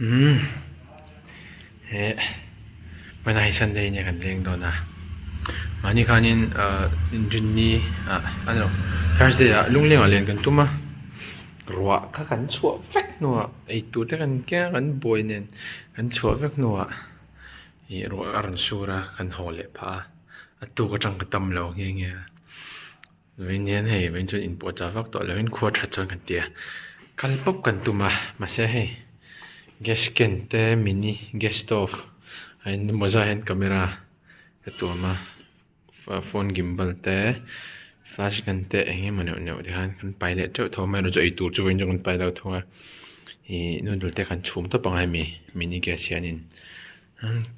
Umm he hmanah hi Sunday nia kan leng dawn a mahni khanin ahh inrinni ah a ni lo Thursday ah lunglengah len kan tum a ruah kha kan chhuah vek hnuah eitur te kan keng a kan buai nen kan chhuah vek hnuah ih ruah a rawn sur a kan haw leh phah a a tuk atang ka tam lo nghe nghe a. Vawiin hian hei vawiin chuan inpawh chah vak tawh loin khua that chuan kan ti a kal pawp kan tum a mahse hei gas can te mini gas stove a in mawza hian camera ka tuam a phone gimbal te flash gun te eng emaw neuh neuh te khan kan pai leh teuh tho a amaherawhchu eitur chu vawiin chu kan pai lo thung a ih noodle te kan chhum tawp ang a hemi mini gas hianin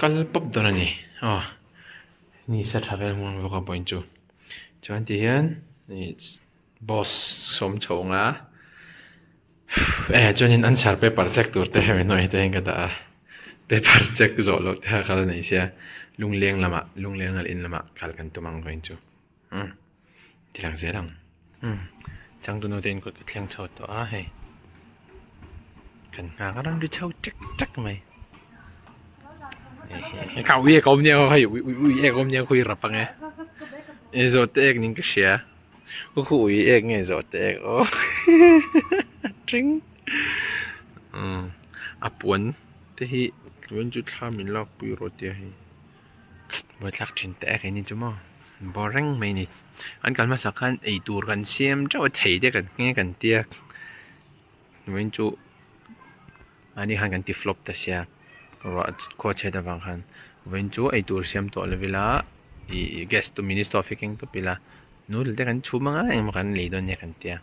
kal pawp dawn a ni aw. Ni sa tha vel hmang bawk a vawiin chu chuan ti hian ih boss sawm chho ang a eh chuanin answer paper check tur te hemi hnuaiah te hian ka dah a paper check zawh loh te kha kal a nei sia lungleng lamah lungleng lal in lamah kal kan tum ang vawiin chu umm ti lang zel ang umm changtunu te in kawt ka thleng chho tawh a hei kan nghak a rawn ri chho ṭek ṭek mai. Ka ui ek a awm nia hei ui ui ui ek a awm nia khawi rap ang e e zawhte ek niin ka hria khu khu ui ek nge zawhte ek aw ṭing umm a puan te hi tluan chu thla min lak pui rawh tia hei buaithlak thin te ek anih chu maw bawr reng mai a ni an kal hmasak khan eitur kan siam teuh a thei te kan nge kan tia vawiin chu. Mahni khan kan ti flop ta sia ruah khua chhiat avang khan vawiin chu eitur siam tawh lo ila ih gas chu mini stove hi keng tawp ila noodle te kan chhum anga engemaw kan lei dawn nia kan tia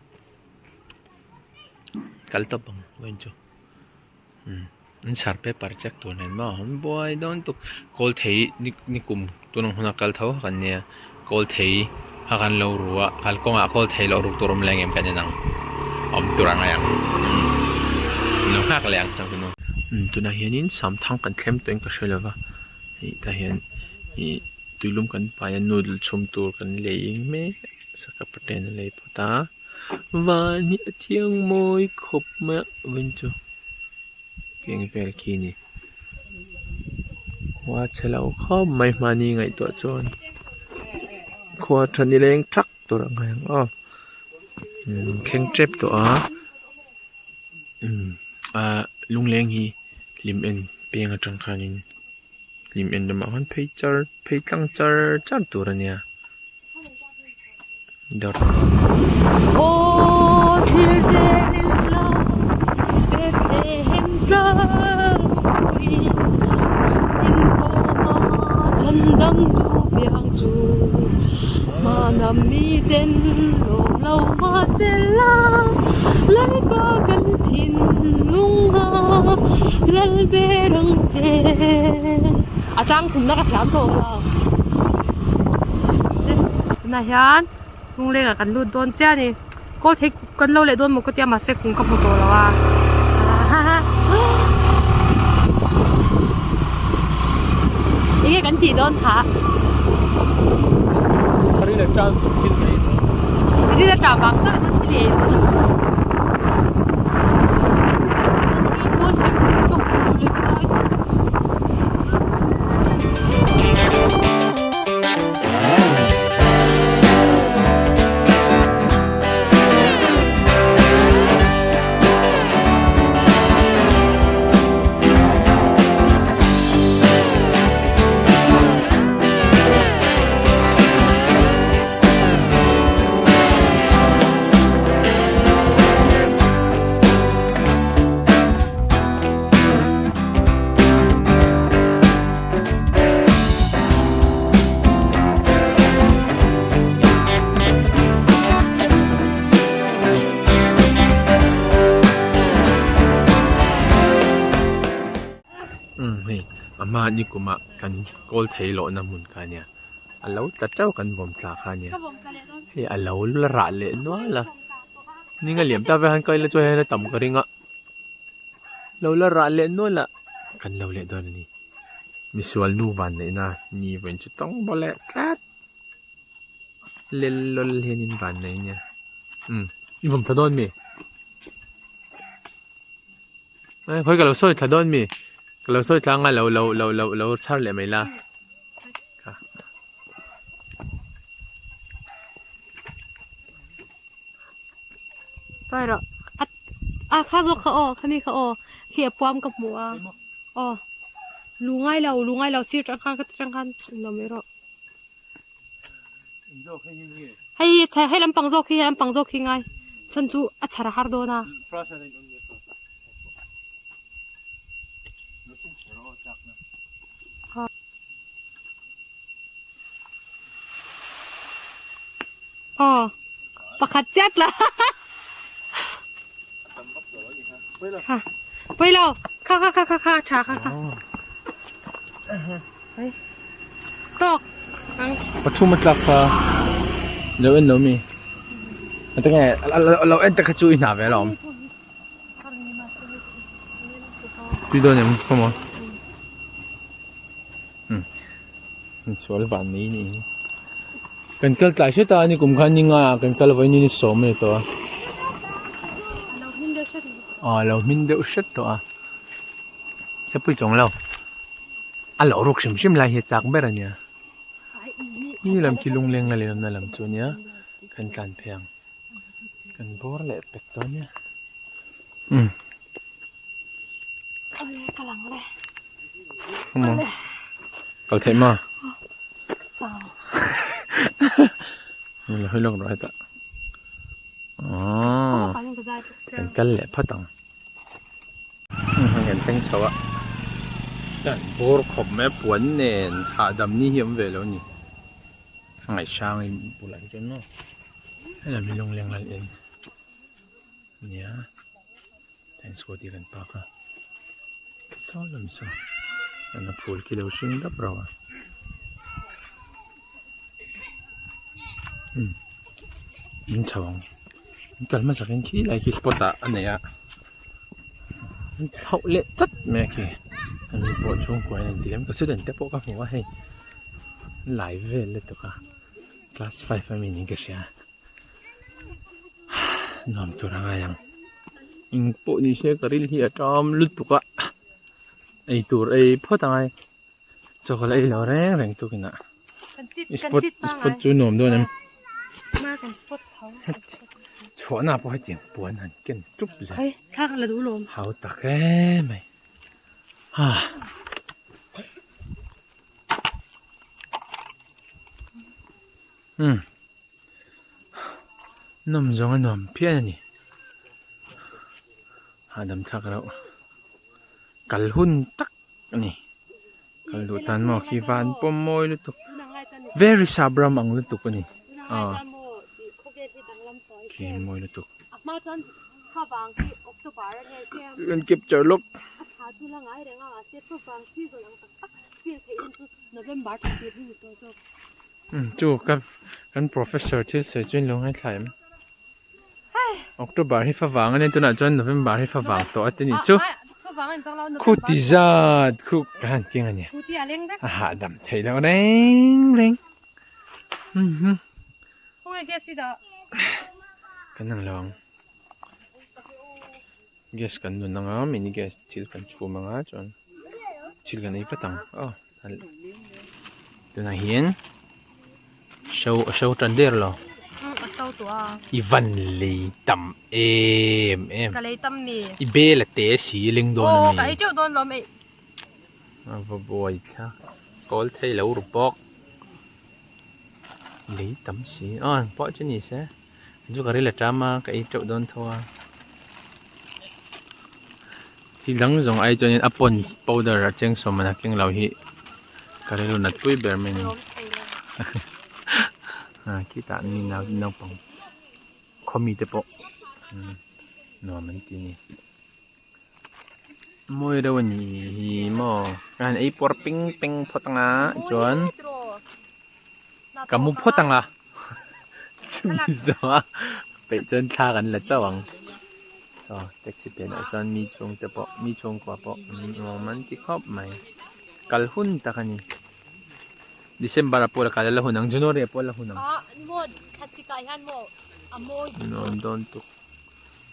kal tawp ang vawiin chu umm an sar paper check tur nen maw an buai dawn tuk kawl thei ni ni kum tun ang huna kal tho kan nia kawl thei a kan lo ru a kalkawngah kawl thei loh ruk tur awm leng em kan en ang awm tur a ngai ang umm lo nghak leh ang chang chu umm tunah hianin samthang kan thlem tawh in ka hre lova ih tah hian ih tuilum kan pai a noodle chhum tur kan lei mek saka paten a lei phawt a van hi a thiang mawi khawp mai a vawiin chu keng vel khi a ni. Khua chhe lo khawp mai hmani ngaihtuah chuan khua tha ni leng thak tur ang ngai ang aw umm thleng tep tawh a umm ah lungleng hi hlim en peng atang khanin hlim en lamah khan phei char phei tlang char char tur a nia. Dawr. Aw thil zel la Bethlehem tlangpui Ran inkhawma chhandamtu piang chu Hmana miten lawm lo mahsela Lalpa kan thinlung a lal ber ang che. A chang thumna ka thiam tawh lo. Tunah hian lunglengah kan lut dawn chiah a ni kawl thei kan lo leh dawn maw ka tia mahse kum ka hmu tawh lo a enge kan tih dawn kha Ril a ṭam vang chauh in thil ei dawn kawl thei kum ka hmu leh ka zai. Umm hei a hma ni kumah kan kawl thei lawhna hmun kha ania a lo tla teuh kan vawm tla kha ania hei a lo la rah leh nual a ning a liam ta vel khan ka ila chuan hian a tam ka ring a. Lo la rah leh nual a kan lo leh dawn a ni misual nu van neih na ni vawiin chu tawng baw leh tlat lel lawl hian in van nei nia umm i vawm tha dawn mi Khawi ka lo sawi thla dawn mi? Ka lo sawi thla anga lo lo lo lo lo chhar leh mai la. Sawi rawh. A a kha zawk kha aw khami kha aw khi a puam ka hmu a. Aw lu ngai lo lu ngai lo sir tang khan ka ti tang khan lo mai rawh. Hei hi hei lampang zawk hi hei lampang zawk hi ngai chhan chu a chhar har dawn a. Aw pakhat chiah tla kha pawilo kha kha kha kha kha tha kha kha tawk ang pathum a tlak kha lo en lo mi ate nge lo en te kha chu i hna ve alawm tui dawn em come on Insual van mai ni in kan kal tlai hret a ni kum khan ni nga ah kan kal vawiin ni sawm a ni tawh a aw a lo hmin deuh hret tawh a sepui chuang lo a lo ruk hrim hrim lai hi a chak ber a nia ni lam khi lungleng la leh awmna lam chu a nia kan tlan phei ang kan bawr leh pek tawh a nia umm. Kal theih ma? Lo hawi lawk rawh hetah. Aww. Kan kal leh phawt ang. Kan thleng chho a. Kan bawr khawp mai a puan nen hahdam ni hi a awm ve lo a ni. A ngaihhrang in bulah hi chuan maw. Helam hi lungleng lal in nia. Tain scooty kan park a saw lam saw chuan a phul khi lo hring dap rauh a umm in chho ang in kal hmasak in khi lai khi spot ah a nei a an thauh leh chat mai a khi ani pawh chhungkua in an ti lem ka student te pawh ka hmu a hei an lai vel lutuk a class five ami niin ka hria. Nuam tur a ngai ang eng pawh ni se ka ril hi a tam lutuk a ei tur ei phawt a ngai chaw ka la ei lo reng reng tukin ah spot spot chu nuam dawn em chhuahna pawh hetiang puan han ken tup zel hau tak em mai ha. Umm nawm zawng a nuam phian a ni hahdam thlak reuh kal hun tak a ni kal duh tan maw khi van pawm mawi lutuk very sap ram ang lutuk a ni aw khi mawi lutuk kan capture lawk. Chu ka kan professor thil sawi chu in lo ngaithla em? October hi favang ania tunah chuan November hi favang tawh a ti nih chu. Khu ti zat khu ka han keng ania. A hahdam theih loh reng reng. Kan ang lo ang. Gas kan nun anga mini gas thil kan chhum anga chuan thil kan ei vat ang aw tunah hian show a show tan der lo i van lei tam em em ka lei tam mi i bel a te si leng dawn ami ka ei teuh dawn lawm ei a va buai thla kawl thei lo ru bawk lei tam si aw engpawh chu ni se. Chu ka ril a ṭam a ka ei teuh dawn tho a thil dang zawng ai chuanin a pawns powder a cheng sawm a keng lo hi ka rilru nat pui ber mai a ni ah khitah mi naupang khaw mite pawh nuam an ti a ni mawi deuh a ni hi maw ka han ei pawr ping peng phawt anga chuan. Ka mu phawt ang a, chumi zawng a peih chuan thla kan la chauh ang. Saw taxi pianah sawn mi chhungte pawh mi chhungkua pawh nuam an ti khawp mai. Kal hun tak a ni. December ah pawh la kal a la hun ang, January ah pawh a la hun ang. Nuam dawn tuk.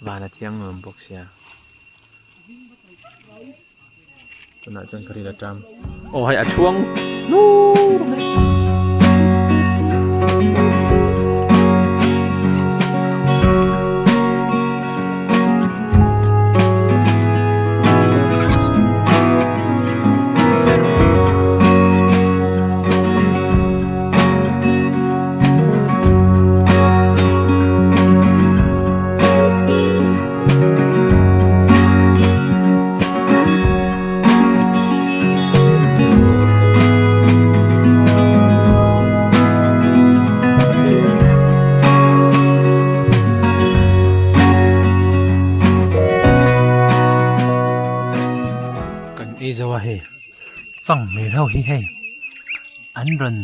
Van a thiang nuam bawk sia. Tunah chuan ka ril a ṭam. Aw hei a chhuang hnur mai. Kan ei zo a hei fang hmel ho hi hei an rawn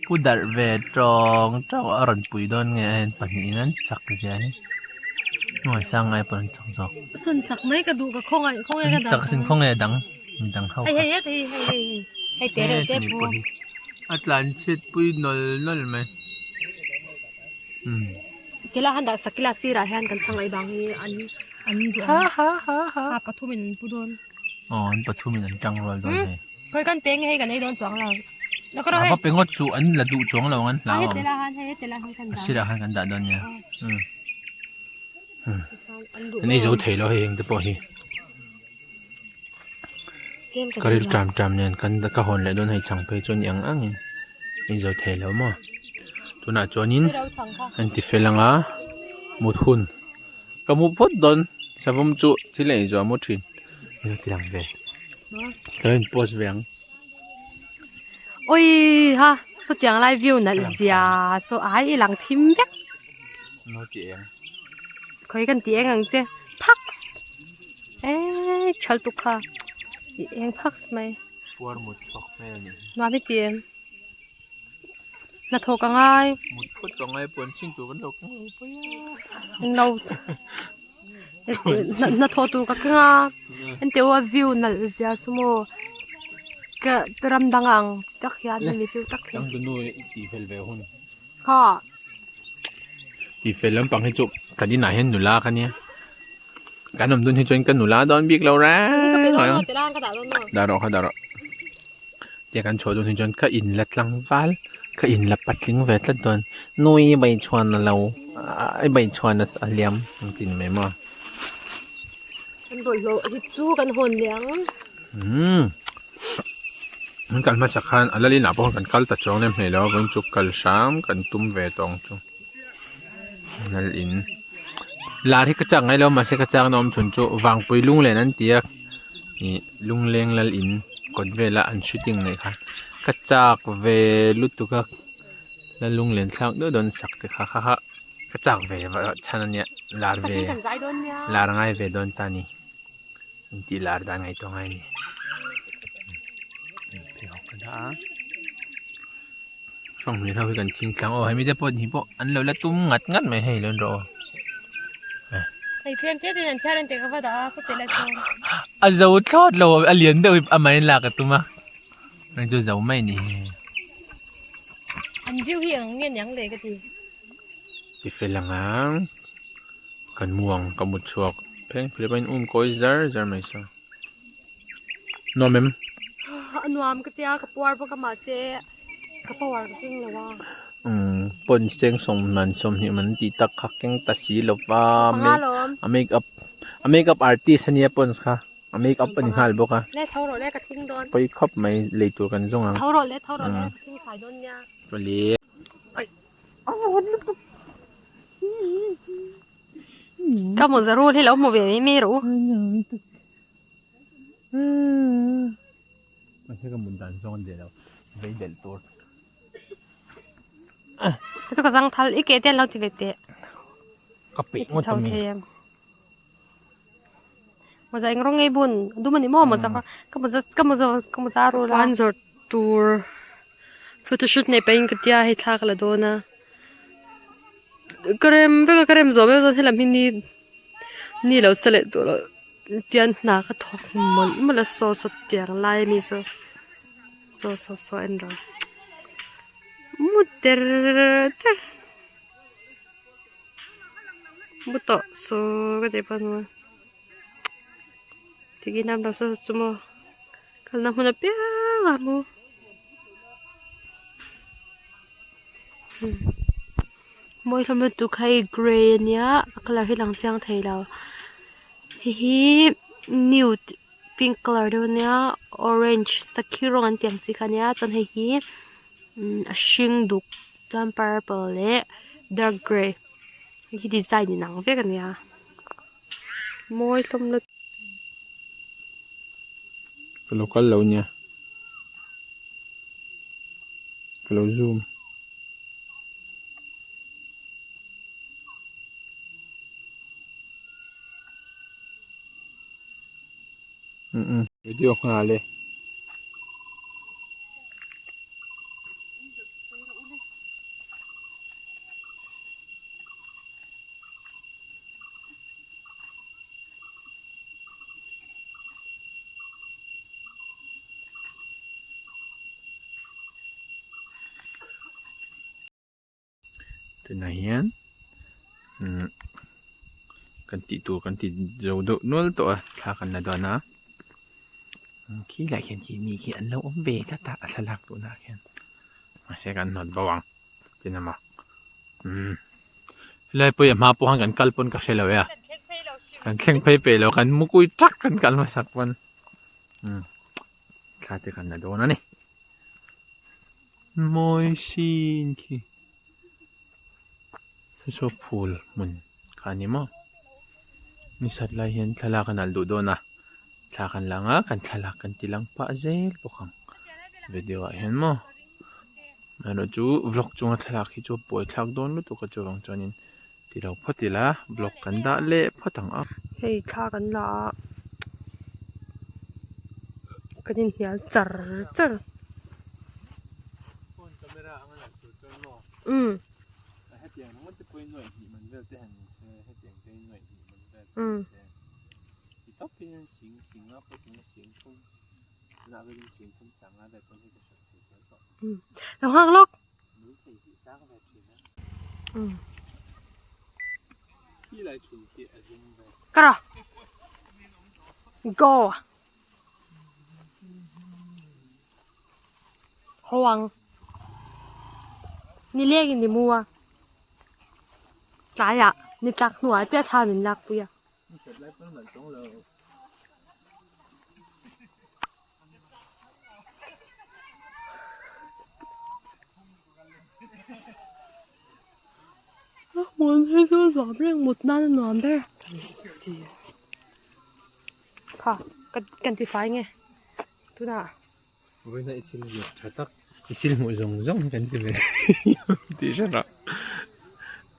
Pu darh ve tawng tawng a rawn pui dawn nge a en pahnihin an chak zia hi hnuai sang ngai pawh an chak zawk. Sun chak mai ka duh ka khawngaih khawngaih ka dah. Chak sin khawngaih a dang mi dang ho kha. Hei hei hei hei hei hei te reuh te pu. A tlan chhiat pui nawl nawl mai. Kila han dah sak ila sirah hian kan chhang ai bang hi an an duh ang. Ha pathumin an pu dawn. Aw an pathumin an tang rual dawn hei. Khawi kan peng hei kan ei dawn chuang lo. La ka rawh hei. A va pe ngawt chu an la duh chuang lo ang an hlau ang. A heti la han hei heti la han kan dah. A sirah khan kan dah dawn nia. An ei zo thei lo hei heng te pawh hi. Ka ril ṭam ṭam nen kan ka hawn leh dawn hei chhang phei chuan i ang ang in ei zo thei lo maw. Tunah chuanin an ti fel ang a mut hun. Ka mu phawt dawn savawm chu thil a inzuah maw thin ilo ti lang ve ka lo in post ve ang. Oi ha sawtiang lai view nalh zia saw ai i lang thim vek. No ti eng. Khawi kan ti eng ang che phaks eh thal tuk kha i eng phaks mai. Puar mut chhuak hmel a nih hi. Nuam i ti em. Hnathawh ka ngai. Mut phawt ka ngai puan sin tur kan lo keng lo pawh a. Englo hnathawh tur ka keng a engti aw a view nalh zia chu maw ka ram dang ang chi tak hian hemi view tak hi. Changtunu tih fel ve hun. Kha. Tih fel lampang hi chu kan inah hian nula ka nia. Kan awm dun hi chuan ka nula dawn bik lo reng. Dah rawh kha dah rawh. Tia kan chhuah dawn hi chuan ka in la tlangval ka in la patling ve tlat dawn nui beichhuan a lo i beichhuan a liam ang tin mai maw. Kan bawlhhlawh hi chu kan hawn leh ang. Umm kan kal hmasa khan a lalin ah pawh kan kal ta chuang lem hlei lo a vawiin chu kal hram kan tum ve tawh ang chu lal in lar hi ka chak ngai lo mahse ka chak na awm chhun chu vangpui lunglen an ti a. Ih lungleng lal in kawt vela an shooting neih kha ka chak ve lutuk a la lunglen thlak deuh dawn sak te kha kha kha ka chak ve chhan ania lar ve lar ngai ve dawn ta ni intih lar dan ngaihtuah ngai a ni pheikhawk ka dah a fanghmir ho hi kan thing tlang aw hemi te pawh hi pawh an lo la tum ngat ngat mai hei lo en rawh aw. A zo thlawt lo a lian deuh hi amah in lak a tum a hei chu zo mai a ni hi. An view hi ang nge niang le ka ti. Ti fel ang ang kan mu ang ka mut chhuak pheng philip a in um kawi zar zar mai sa. Nuam em? A nuam ka tia ka puar bawk a mahse ka power ka keng lo a. Umm pawn cheng sawm man sawmhnih man tih tak kha keng ta si lo va a make up a make up artist ania pawns kha a make up a ni nghal bawk a. Le tho rawh le ka thing dawn. Pawi khawp mai lei tur kan zawng ang. Tho rawh le tho rawh le ka thing fai dawn nia. Pali. Ka mawza rul hi lo hmu ve mai mai rawh u. Mahse ka mut dan zawng a ni lo vei delh tur. Ka chu ka zang thal i ke te an lo ti ve teh. Ka peih ngawt a mi. Mawza eng rawng ngei bun a dum a ni maw mawza kha ka mawza ka mawza ka mawza rul a. Puan zawrh tur photoshoot nei pahin ka tia hei thla ka la dawn a. Ka rem vek a ka rem zawh vek chuan helam hi ni ni lo sa leh duh loh tian hna ka thawk mawlh mawlh a saw saw tiang lai ami saw saw saw saw en rawh mu ter ter mu tawh saw ka tih pawh a. Tikin an lo saw chu maw kalna hmun apiang ah maw mawi hlawm lutuk hei gray ania a colour hi lang chiang thei lo heihi nude pink colour deuh ania orange sakhi rawng an tih ang chi kha ania chuan hei hi a hring duk chuan purple leh dark gray hei hi design inang vek ania. Mawi hlawm lutuk. Ka lo kal lo nia. Ka lo zoom. Video nghal e. Tunah hian umm kan tih tur kan ti zo deuh nual tawh a thla kan la dawn a khi lai khian khi mi khi an lo awm ve tlat a a thlalak duhna ah khian mahse kan hnawt bo ang tin a maw umm helai pawh hi a hma pawh khan kan kal pawn ka hre lo e a kan thleng phei peih lo kan mukui tak kan kal hmasak pawn umm thla te kan la dawn a ni mawi sin khi saw saw phul hmun kha a ni maw ni sat lai hian thlalak a nalh duh dawn a thla kan la ang a kan thlalak kan ti lang pah zel bawk ang video ah hian maw. Amaherawh chu vlog chunga thlalak hi chu a buai thlak dawn lutuk a chuvang chuanin ti lo phawt ila vlog kan dah leh phawt ang a. Hei thla kan la a kan inhnial char char. Phone camera anga lan tur chuan maw? Umm. Hetiang ringawt te pawhin nuaih hnih man vel te han ni se hetiang te nuaih hnih man vel te ni se ti tawpin an sing sing a pawh chu sing thum tunah velin sing thum changa vel pawn hei ka hrilh thei zel tawh. Lo nghak lawk. Ka ra. Go. Ho ang. Ni leng in ni mu a. Tlai ah ni tlak hnuah chiah thla min lak pui a. Hmun hi chu nuam reng mut nan a nuam ber kha kan ti fai nge tunah Vawiina i thil ziak tha tak i thil hmuh zawng zawng hi kan ti ve tih hre rawh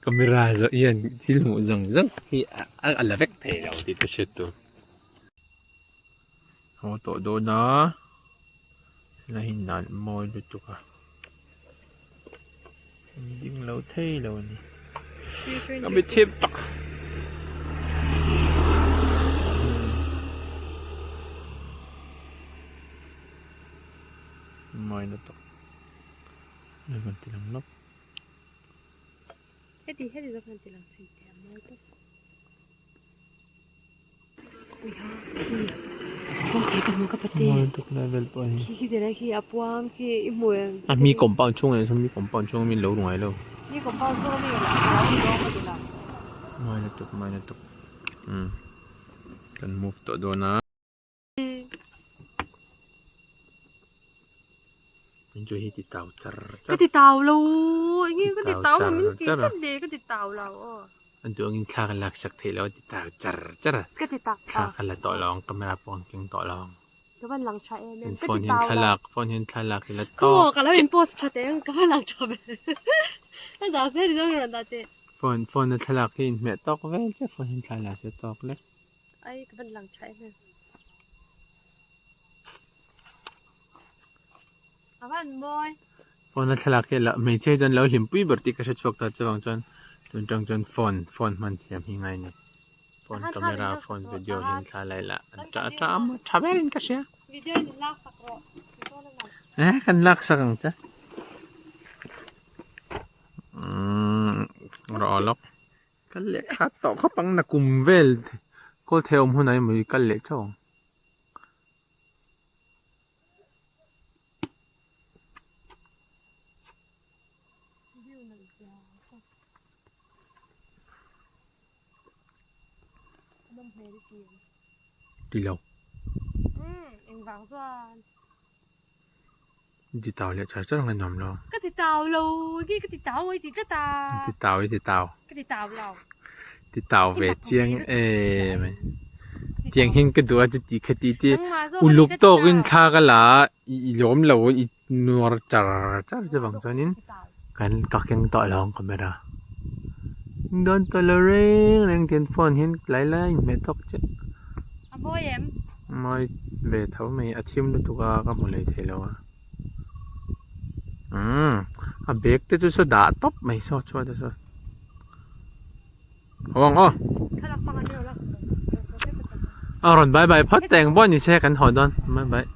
camera zawh hian thil hmuh zawng zawng hi a la vek thei lo tih ka hriat tur. Haw tawh dawn a helai hi nalh mawi lutuk a ding lo thei lo a ni ka mi thim tak mawi lutuk hei kan ti lang lawk. Heti heti zawk kan ti lang chin teh a mawi tawp. A mi compound chhung ah hian mi compound chhung ami lo ngai lo mawi lutuk mawi lutuk umm kan move tawh dawn a. Min chu hi ti tau char char. Ka ti tau lo enge ka ti tau lo min ti tlat le ka ti tau lo aw. An duh angin thla ka lak sak theih lo a ti tau char char a. Ka ti tak Thla ka la tawh lo ang camera pawh an keng tawh lo ang. Ka van lang tha em em ka ti Phone hian tau lo. thlalak phone hian thlalak ila Khaw tawk ka lo in post tha teh ang ka van lang tha ve. Ka dah se ti zawng rawn dah teh. Phone phone a thlalak hi inhmeh tawk vel chiah phone hian thla la se tawk lek. Ai ka van lang tha em em. A van mawi. Phone a thlalak hi la hmeichhia hi chuan lo hlimpui ber tih ka hre chhuak ta chuvang chuan tun tang chuan phone phone hman thiam hi ngai ni. Phone camera phone video hian thla lai lah an tah a tah a tha berin ka hria. Video in lak sak rawh. Eh kan lak sak ang che. Umm rawh lawk. Kal leh khat tawh khawp ang na kum vel kawl thei awm hunah emaw i kal leh chauh ang. hmel i ti em? Ti lo. Umm engvang chuan. I ti tau leh char char ang a nuam lo. Ka ti tau lo nge ka ti tau i ti tlat a. I ti tau i ti tau. Ka ti tau lo. Ti tau ve chiang em ai. Tiang hian ka duh a chuti khati ti uluk tawkin thla ka la a i lawm lo i nuar char char chuvang chuanin kan ka keng tawh lo ang camera. Dawn tawh lo reng reng tian phone hian lai lai a inhmeh tawk chiah. A mawi em? Mawi ve tho mai a thim lutuk a ka hmu leh thei lo a. Umm a bag te chu saw dah tawp mai saw chhuat te saw. Haw ang aw. A rawn bye bye phawt teh eng pawh ni se kan haw dawn bye bye.